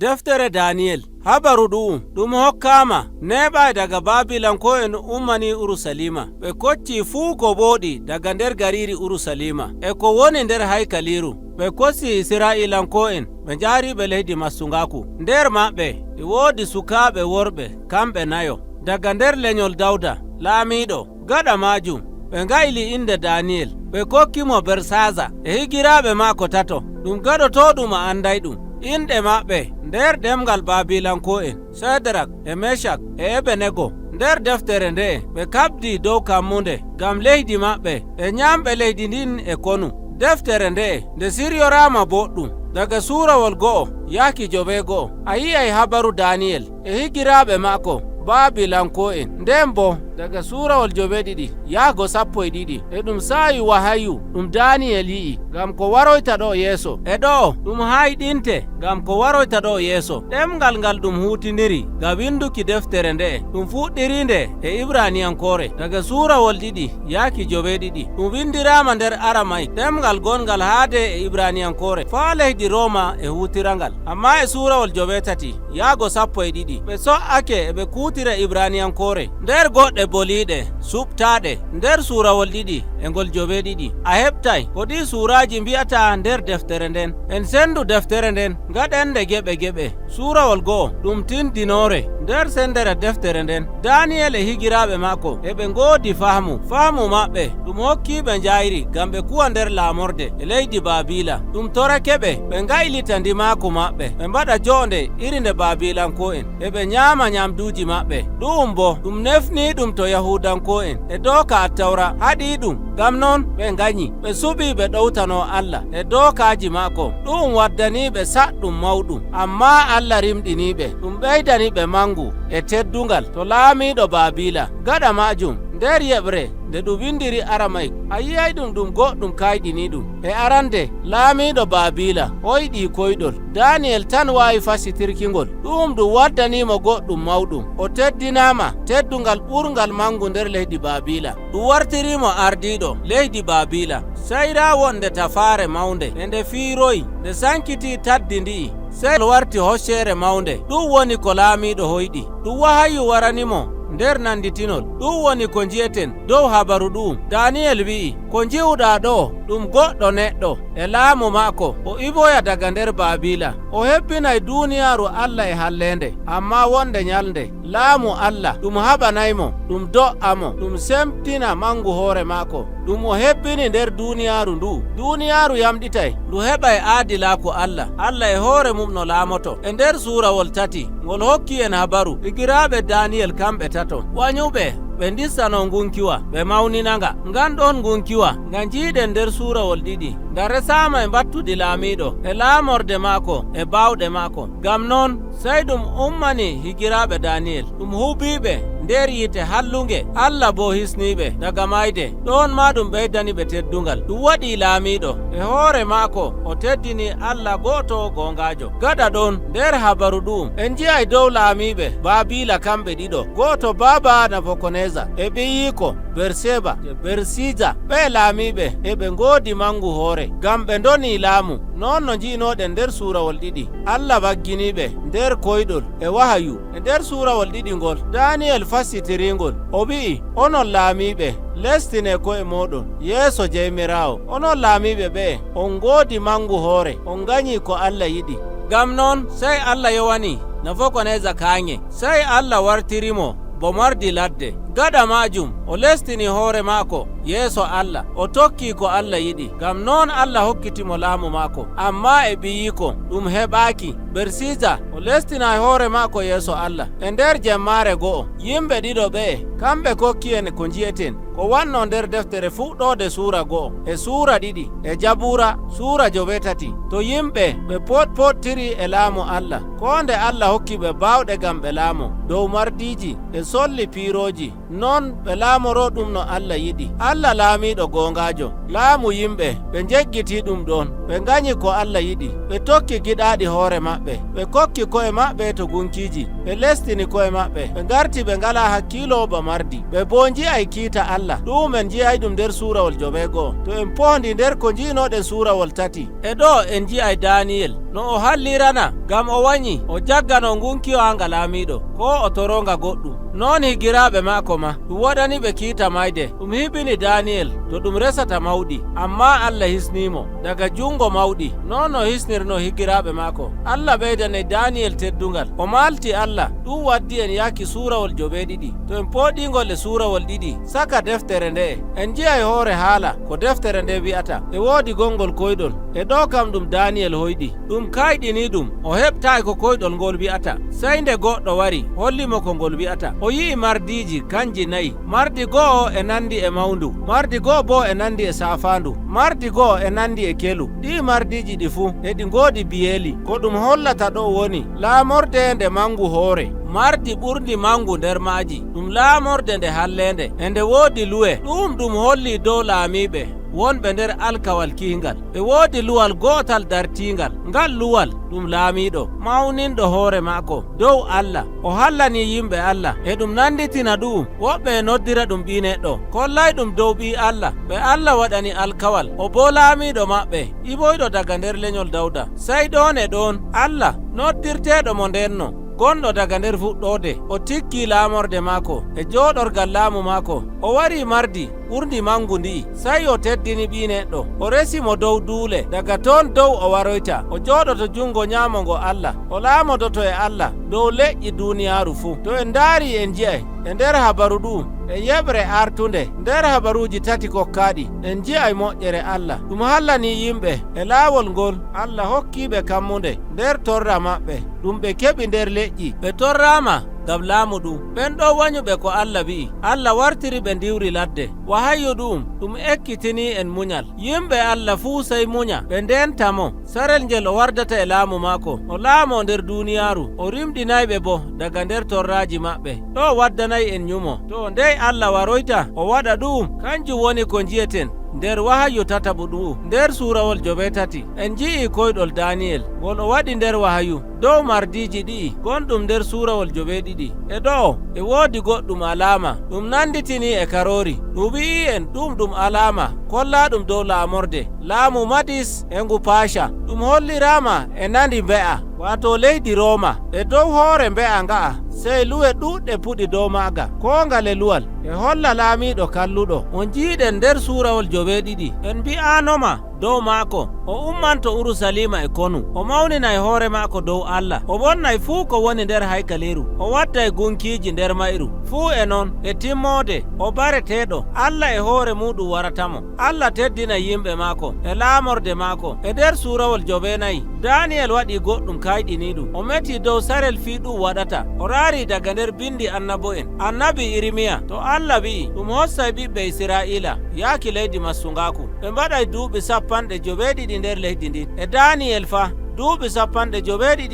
Deftere Daniyel habaru ɗu'um ɗum hokkama neɓay daga Babilanko'en ummani Urusalima. Ɓe kocci fuu ko booɗi daga nder gariri Urusalima e ko woni nder haykaliru. Ɓe kosi Isra'ilanko'en, ɓe njaariɓe leydi massungaku. Nder maɓɓe e woodi sukaaɓe worɓe kamɓe nayo daga nder lenyol Dawda laamiɗo. Gaɗa majum ɓe ngayli inde Daniyel, ɓe kokkimo Bersaza e higiraaɓe maako tato. Ɗum gaɗotoɗum a anday ɗum inɗe maɓɓe nder ɗemgal Babilanko'en: Sedrak e Meshak e Ebenego. Nder deftere nde'e ɓe kabdi dow kammunde ngam leydi maɓɓe e nyamɓe leydi ndin e konu. Deftere nde'e nde siryorama boɗɗum daga surawol 1 yahki 9. A yi'ay habaru Daniyel e higiraaɓe maako Babilanko'en. Nden bo daga surawol 7 yahgo 12 e ɗum saayi wahayu ɗum Daniyel yi'i ngam ko waroyta ɗo yeeso. E ɗo ɗum hayɗinte ngam ko waroyta ɗo yeeso. Ɗemgal ngal ɗum hutiniri ga winduki deftere nde'e, ɗum fuɗɗirinde e Ibraniyankore daga surawol 2 yahki 7. Ɗum windirama nder Aramai, ɗemgal gongal haade e Ibraniyankore faa leydi Roma e hutirangal. Amma e surawol 8 yahgo 12 ɓe so'ake eɓe kutira Ibraniyankore nder goɗɗe boliɗe suɓtaɗe. Nder surawol 2 e ngol 7 a heɓtay ko ɗi suraji mbiyata nder deftere nden. En sendu deftere nden gaɗende geɓe geɓe. Surawol 1 ɗum tindinore. Nder sendere deftere nden, Daniyel e higiraɓe maako eɓe ngoodi fahmu. Fahmu maɓɓe ɗum hokkiɓe njayri ngam ɓe kuwa nder laamorde e leydi Babila. Ɗum torake ɓe ɓe ngaylita ndimaaku maɓɓe, ɓe mbaɗa jonde iri nde Babilanko'en, eɓe nyaama nyamduji maɓɓe. Ɗum bo ɗum nefni ɗum to Yahudanko'en e doka Attawra haɗi ɗum. Ngam non ɓe ganyi, ɓe suɓi ɓe ɗowtano Allah e dokaji maako. Ɗum waddaniɓe saɗɗum mawɗum, amma Allah rimɗiniɓe, ɗum ɓeydani ɓe mangu e teddungal to laamiɗo Babila. Gaɗa majum, nder yeɓre nde ɗum windiri Aramai, a yiyay ɗum ɗum goɗɗum kayɗini ɗum. E arande laamiɗo Babila hoyɗi koyɗol, Daniyel tan wawi fasitirkingol. Ɗum ɗum waddanimo goɗɗum mawɗum. O teddinama teddungal ɓurgal mangu nder leydi Babila, ɗum wartirimo ardiɗo leydi Babila. Seyra wonde tafaare mawnde e nde fiiroyi, nde sankiti taddi ndi'i, sey warti hoccere mawnde. Ɗum woni ko laamiɗo hoyɗi. Ɗum wahayu waranimo nder nanditinol. Ɗum woni ko jiyeten dow habaru ɗum. Daniyel wi'i ko jiwɗa ɗo ɗum goɗɗo neɗɗo e laamu maako. O iboya daga nder Babila, o hebbinay duniyaaru Allah e hallende. Amma wonde nyalnde laamu Allah ɗum haɓanaymo, ɗum do'amo, ɗum semtina mangu hoore maako ɗum o hebbini nder duniyaaru ndu. Duniyaaru yamɗitay, ndu heɓay aadilaku Allah. Allah e hoore mum no laamoto. E nder surawol 3 ngol hokki en habaru higiraaɓe Daniyel kamɓe tato wanyuɓe ɓe dissano ngunkiwa, ɓe mawninanga ngan ɗon ngunkiwa nga jiiɗen nder surawol 2, nga resama e mbattudi laamiɗo e laamorde maako e bawɗe maako. Ngam noon sey ɗum ummani higiraaɓe Daniyel, ɗum hubiɓe nder yite hallunge. Allah bo hisniɓe daga mayde. Ɗon ma ɗum ɓeydani ɓe teddungal, ɗum waɗi laamiɗo e hoore maako o teddini Allah goto gongajo. Gaɗa ɗon nder habaru ɗum en jiyay dow laamiɓe Babila kamɓe ɗiɗo, goto baba Nabukodonesa e ɓiyiko Berseba e Bersija. Ɓe laamiɓe eɓe ngoodi mangu hoore ngam ɓe doni laamu. Non no jiinoɗen nder surawol 2, Allah wagginiɓe nder koyɗol e wahayu. E nder surawol 2 ngol Daniyel fassitiringol, o wi'i: onon laamiɓe, lestine ko'e moɗon yeeso Jeymirawo. Onon laamiɓe ɓe on ngoodi mangu hoore, on ganyi ko Allah yiɗi. Ngam non sey Allah yowani Nabukodonesa kaŋe, sey Allah wartirimo bo mardi ladde. Gaɗa majum o lestini hoore maako yeeso Allah, o tokki ko Allah yiɗi. Ngam non Allah hokkitimo laamu maako. Amma e ɓiyiko ɗum heɓaaki Bersija, o lestina hoore maako yeeso Allah. E nder jemmare 1 yimɓe ɗiɗo ɓe kamɓe kokki en ko jiyeten ko wanno nder deftere fuɗɗode suura 1 e suura 2 e Jabura suura 8, to yimɓe ɓe potpottiri e laamu Allah, ko nde Allah hokki ɓe bawɗe gam ɓe laamo dow mardiji e solli piiroji. Non ɓe laamoro ɗum no Allah yiɗi. Allah laamiɗo goongaajo. Laamu yimɓe ɓe jeggiti ɗum ɗon, ɓe ganyi ko Allah yiɗi, ɓe tokki giɗaaɗi hoore maɓɓe, ɓe kokki ko'e maɓɓe to gunkiiji, ɓe lestini ko'e maɓɓe, ɓe garti ɓe ngala hakkilo ba mardi. Ɓe bo nji'ay kiita Allah. Ɗum en nji'ay ɗum nder suurawol 9. To en pondi nder ko njinoɗen suurawol 3 e ɗo, en nji'ay Daniyel no o hallirana ngam o wanyi o jaggano gunkiwa nga laamiɗo ko o toronga goɗɗum. Noon higiraaɓe maako ma ɗum waɗani ɓe kiita mayde. Ɗum hiɓini Daniyel to ɗum resata mawɗi, amma Allah hisnimo daga jungo mawɗi, non no hisnirno higiraaɓe maako. Allah ɓeydanay Daniyel teddungal, o malti Allah. Ɗum waddi en yaaki suurawol 7. To en poɗingol e suurawol 2 saka deftere nde'e, en jiyay hoore haala ko deftere nde wi'ata. E woodi gongol koyɗol e ɗo kam ɗum Daniyel hoyɗi, ɗum kayɗini ɗum, o heɓtayi ko koyɗol ngol wi'ata, sey nde goɗɗo wari hollimo ko ngol wi'ata. O yi'i mardiiji kanji nayi. Mardi go'o e nandi e mawndu, mardi go'o bo e nandi e saafandu, mardi go'o e nandi e kelu. Ɗi mardiiji ɗi fuu e ɗi ngoodi biyeeli. Ko ɗum hollata ɗo woni laamorde nde mangu hoore. Mardi ɓurdi mangu nder maaji ɗum laamorde nde hallende e nde woodi luwe. Ɗum holli dow laamiɓe wonɓe nder alkawal kihingal. Ɓe woodi luwal gotal dartingal. Ngal luwal ɗum laamiɗo mawninɗo hoore maako dow Allah, o hallani yimɓe Allah. E ɗum nanditina ɗum, woɓɓe e noddira ɗum ɓi neɗɗo, kollay ɗum dow ɓi Allah ɓe Allah waɗani alkawal, o bo laamiɗo maɓɓe iboyɗo daga nder lenyol Dawda. Sey ɗon e ɗon Allah noddirteɗo mo ndenno gonɗo daga nder fuɗɗode, o tikki laamorde maako e jooɗorgal laamu maako. O wari mardi ɓurdi mangu ndi'i, sey o teddini ɓi neɗɗo, o resi mo dow duule. Daga toon dow o waroyta, o jooɗoto jungo nyaamo ngo Allah, o laamodoto e Allah dow leƴƴi duuniyaaru fuu. To en ndaari, en ji'ay e nder habaru ɗum e yeɓre artunde nder habaruuji tati kokkaɗi, en ji'ay moƴƴere Allah. Ɗum hallani yimɓe e laawol ngol Allah hokkiɓe kammunde nder torra maɓɓe ɗum ɓe keɓi nder leƴƴi. Ɓe torrama ngam laamu ɗum ɓen ɗo wanyuɓe ko Allah wi'i. Allah wartiri ɓe ndiwri ladde. Wahayyu ɗum ekkitini en munyal. Yimɓe Allah fuu sey munya, ɓe ndentamo sarel ngel o wardata e laamu maako, o laamo nder duuniyaaru, o rimɗinayɓe bo daga nder torraji maɓɓe. Ɗo waddanayi en nyumo to ndey Allah waroyta o waɗa ɗum. Kanjum woni ko jiyeten nder wahayu tataɓu ɗum nder suurawol 8. En ji'i koyɗol Daniyel ngol o waɗi nder wahayu dow mardiji ɗi'i gonɗum nder suurawol 7. E ɗo e woodi goɗɗum alama ɗum nanditini e karori. Ɗum wi'i en ɗum alama kolla ɗum dow laamorde laamu Madis e ngu Pasha. Ɗum hollirama e nandi mbe'a, wato leydi Roma. E dow hoore mbe'a nga'a sey luwe ɗuɗɗe puɗi dow maaga. Ko ngale luwal e holla laamiɗo kalluɗo on jiiɗen nder suurawol 7. En mbi'anoma dow maako o ummanto Urusalima e konu, o mawninay hoore maako dow Allah, o wonnay fuu ko woni nder haykaliru, o wadday gunkiiji nder mayru. Fuu e noon e timmode o bareteɗo. Allah e hoore muɗum waratamo. Allah teddina yimɓe maako e laamorde maako. E nder suurawol 9, Daniyel waɗi goɗɗum kayɗini ɗum. O meti dow sarel fii ɗum waɗata. O raari daga nder bindi annabo en, annabi Irimiya, to Allah wi'i ɗum hossay ɓiɓɓe Israila yaaki leydi massungaku, ɓe mbaɗay duuɓi 70 nder leydi ndin. E Daniyel fa duuɓi 70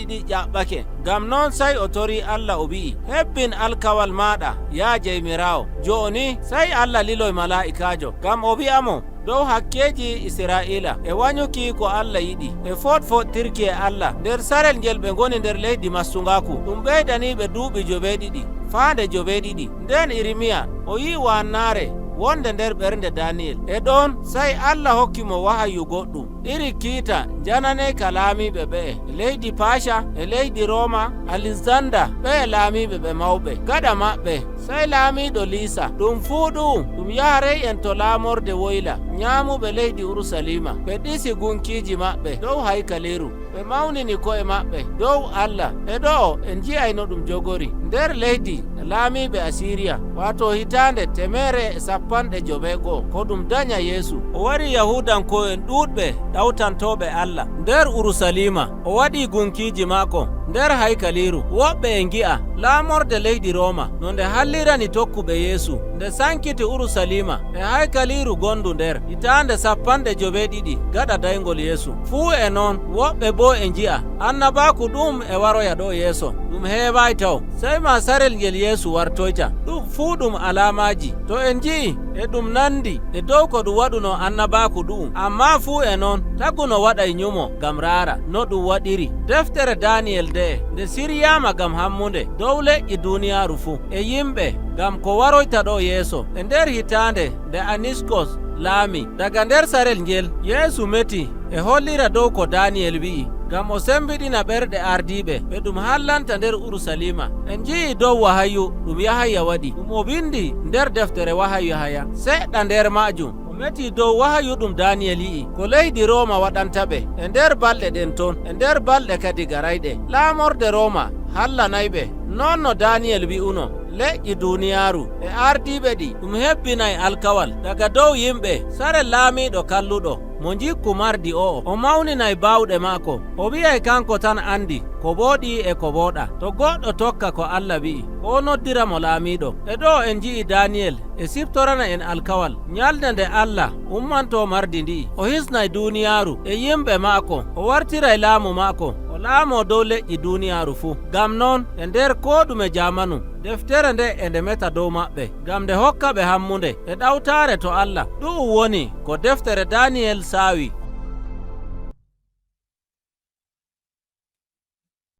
ɗi ƴaɓɓake. Ngam noon sey o tori Allah, o wi'i: "Hebbin alkawal maɗa, ya Jeymirawo." Joni sey Allah liloy mala'ikajo ngam o wi'amo dow hakkeji Israila e wanyuki ko Allah yiɗi e fotfotirki e Allah nder sarel ngel ɓe ngoni nder leydi massungaku. Ɗum ɓeydaniɓe duuɓi 7 faande 7. Nden Irimiya o yi wannare wonde nder ɓernde Daniyel. E ɗon sey Allah hokkimo wahayu goɗɗum iri kiita janane ka laamiɓe ɓe'e leydi Pasha e leydi Roma, Alisanda. Ɓe laamiɓe ɓe mawɓe gaɗa maɓɓe sey laamiɗo Liisa. Ɗum fuu ɗum yaharey en to laamorde woyla nyaamuɓe leydi Urusalima. Ɓe ɗisi gunkiji maɓɓe dow haykaliru, ɓe mawnini ko'e maɓɓe dow Allah. E ɗo en ji'ayno ɗum jogori nder leydi laamiɓe Asiriya, wato hitande 161 ko ɗum danya Yeesu. O wari Yahudanko'en ɗuɗɓe ɗawtantoɓe Allah nder Urusalima, o waɗi gunkiji maako. Nder haykaliiru woɓɓe e ngi'a laamorde leydi Roma no nde hallirani tokkuɓe Yeesu, nde sankiti Urucaliima e haykaliiru gondu nder hitaande 72 gaɗa dayngol Yeesu. Fuu e non woɓɓe bo e ngi'a annabaaku ɗum e waroya ɗo yeeso, ɗum heeway taw sey ma sarel ngel Yeesu wartoyta. Ɗum fuu ɗum alamaji to en ngi'i e ɗum nandi e dow ko ɗum waɗuno annabaaku ɗu'um, amma fuu e non tagu no waɗay nyumo ngam raara no ɗum waɗiri. Deftere Daniyel nde'e nde siryama ngam hammunde dow leƴƴi duniyaaru fuu e yimɓe ngam ko waroyta ɗo yeeso. E nder hitaande nde Aniskos laami daga nder sarel ngel, Yeesu meti e hollira dow ko Daniyel wi'i ngam o sembiɗina ɓerɗe ardiiɓe ɓe ɗum hallanta nder Urusalima. En nji'i dow wahayu ɗum Yahaya waɗi, ɗum o windi nder deftere wahayu Yahaya seɗɗa. Nder majum o meti dow wahayu ɗum Daniyel yi'i ko leydi Roma waɗanta ɓe e nder balɗe ɗen ton, e nder balɗe kadi garayɗe. Laamorde Roma hallanayɓe non no Daniyel wi'uno leƴƴi duniyaaru e ardiiɓe ɗi ɗum hebbinay alkawal daga dow yimɓe sare laamiiɗo kalluɗo mo jikku mardi o'o. O mawninay baawɗe maako, o wi'ay kanko tan andi ko wooɗi e ko wooɗa to goɗɗo tokka ko Allah wi'i ko noddira mo laamiiɗo. E ɗo en ji'i Daniyel e siftorana en alkawal nyalde nde Allah ummanto mardi ndi'i, o hisnay duniyaaru e yimɓe maako, o wartiray laamu maako, o laamo dow leƴƴi duniyaaru fuu. Ngam non e nder ko ɗume jamanu deftere nde e nde meta dow maɓɓe ngam nde hokka ɓe hammunde e ɗawtare to Allah. Ɗum woni ko deftere Daniyel saawi.